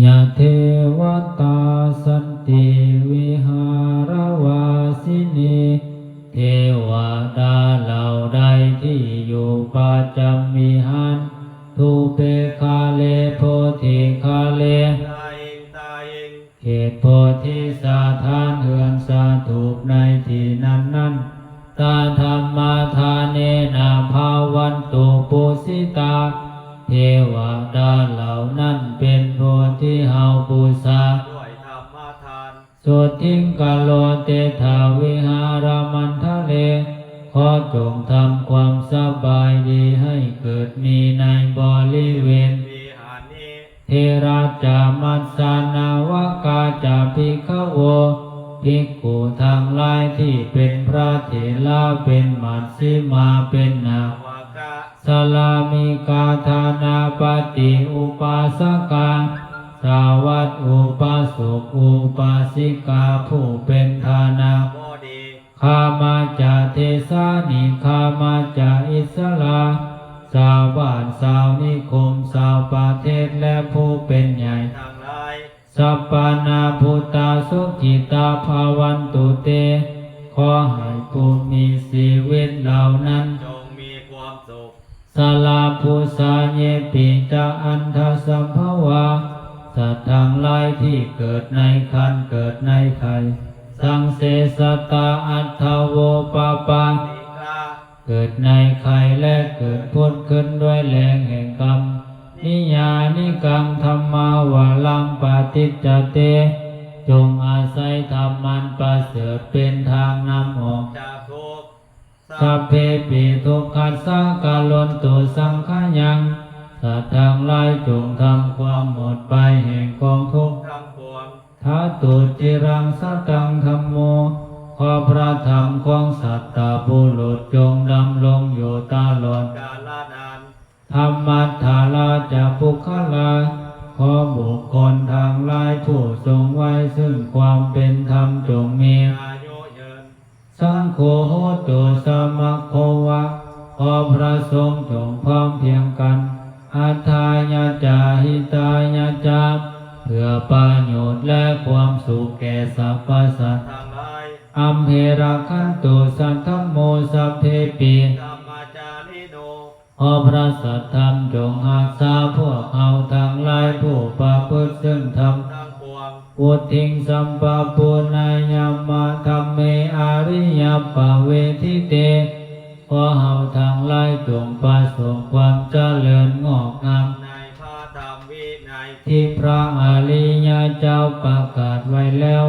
ຍະເທວະຕາສັນຕິວິຫາລະວາສິນີ ເທວະດາເຫຼົ່າໃດທີ່ຢູ່ປະຈຳວິຫານ ທູເປຄາເລ ໂພທິຄາເລ ເຂດໂພທິສະຖານເຮືອນສະຖູບໃນທີ່ນັ້ນໆ ຕາທຳມະທາເນນະພາວັນຕຸປູຊິຕາ ເທວະດາເຫຼົ່ານັ້ນເປັນຜູ້ທີ່ເຮົາບູຊາດ້ວຍທຳມະທານ ໂສທິງກະໂລເຕຖະວິຫາລະມັນທະເລ ຂໍຈົ່ງທຳຄວາມສະບາຍດີໃຫ້ເກີດມີໃນບໍລິເວນວິຫານນີ້ ເຖລະຈະມັດສານາວະກາຈະພິກຂະໂວ ພິກຂຸທັງຫຼາຍທີ່ເປັນພະເຖລະ ເປັນມັດຊິມາ ເປັນນາວະກະ ສາລາມິກາ ທານາປະຕິ ອຸປາສະກາ ສາວັດ ອຸປາສົກ ອຸປາສິກາ ຜູ້ເປັນທານາບໍດີ ຄາມະຈະເທສານິ ຄາມະຈະອິດສະລາ ຊາວບ້ານ ຊາວນິຄົມ ຊາວປະເທດ ແລະ ຜູ້ເປັນໃຫຍ່ທັງຫຼາຍ ສັບປະນາພຸດທາສຸກິຕາພະວັນຕຸເຕ ຂໍໃຫ້ຜູ້ມີຊີວິດເຫຼົ່ານັ້ນຈົ່ງມີຄວາມສຸກ ສາລະພຸຊາເຍປິຈະອັນທະສຳພະວາ ສັດທັງຫຼາຍທີ່ເກີດໃນຄັນ ເກີດໃນໄຂ່ ສັງເສສະຕາອັດຖະໂວປະປາ ເກີດໃນໄຂ່ ແລະ ເກີດພົດຂຶ້ນດ້ວຍແຮງແຫ່ງກຳ ນິຍານິກັງທຳມາວະລັງປະຕິດຈະເຕ ຈົ່ງອາໄສທຳອັນປະເສີດເປັນທາງນຳອອກຈາກທຸກ ສັບເພປິທຸກຂັດສາກະໂລນຕຸສັງຂະຍັງ ສັດທັງຫຼາຍຈົ່ງທຳຄວາມໝົດໄປແຫ່ງກອງທຸກທັງປວງ ທາຕຸຈິລັງສະຕັງທຳໂມ ຂໍພະທຳຂອງສັດຕະບຸລຸດຈົ່ງດຳລົງຢູ່ຕະຫຼອດກາລະນານ ທຳມັດຖາລາຈະປຸກຄະລາ ຂໍບຸກຄົນທັງຫຼາຍຜູ້ຊົງໄວ້ຊຶ່ງຄວາມເປັນທຳຈົ່ງມີອາຍຸຍືນ ສັງໂຄໂຫຕຸສະມະໂຄວະ ຂໍພະສົງຈົ່ງພ້ອມພຽງກັນ ອັດຖາຍະຈາ ຫິຕາຍະຈາ ເພື່ອປະໂຫຍດ ແລະ ຄວາມສຸກແກ່ສັບພະສັດທັງຫຼາຍ ອັມເພລະຂັນຕຸສັດທຳໂມ ສັບເພປິ ທຳມະຈາລິໂນ ຂໍພະສັດທຳຈົ່ງຮັກສາພວກເຮົາທັງຫຼາຍຜູ້ປະພຶດຊຶ່ງທຳທັງປວງ ວຸດທິງສຳປະປູນາຍາມະທຳເມອະລິຍະປະເວທິເຕ ຂໍເຮົາທັງຫຼາຍຈົ່ງປະສົບຄວາມຈະເລີນງອກງາມໃນພະທຳວິໄນທີ່ພະອະລິຍະເຈົ້າປະກາດໄວ້ແລ້ວ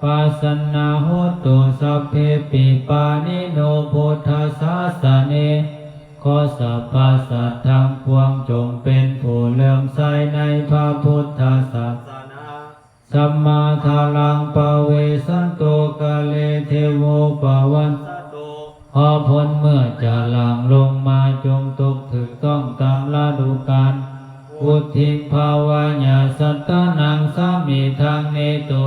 ປາສັນນາໂຫຕຸສັບເພປິປານິໂນພຸດທະສາສະເນ ຂໍສັບພະສັດທັງປວງຈົ່ງເປັນຜູ້ເຫຼື້ອມໃສໃນພະພຸດທະສາສະໜາ ສະມາທາລັງປະເວສັນໂຕກາເລເທໂວປະວັດສະໂຕ ຂໍຜົນເມື່ອຈະຫຼັ່ງລົງມາຈົ່ງຕົກຖືກຕ້ອງຕາມລະດູການ ວຸດທິງພາວະຍາສັດຕານັງສາມິທັງເນຕຸ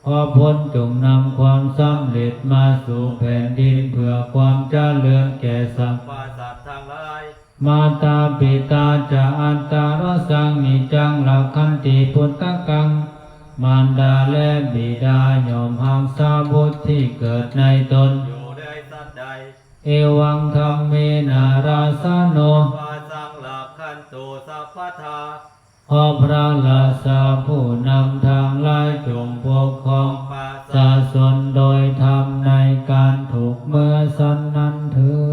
ຂໍພົນຈົ່ງນຳຄວາມສຳເລັດມາສູ່ແຜ່ນດິນເພື່ອຄວາມຈະເລີນແກ່ສັບພະສັດທັງຫຼາຍ ມາຕາປິຕາຈະອັດຕາລະສັງນິຈຈັງລັກຂັນຕິປຸດຕະກັງ ມານດາແລະບິດາຍ່ອມຮັກສາບຸດທີ່ເກີດໃນຕົນຢູ່ເລື້ອຍສັນໃດ ເອວັງທຳເມນະລາຊາໂນ ພະສັງລັກຂັນຕຸສັບພະທາ ຂໍພະລາຊາຜູ້ນຳທັງຫຼາຍຈົ່ງປົກຄອງປະຊາຊົນໂດຍທຳໃນການທຸກເມື່ອສັນນັ້ນເທີ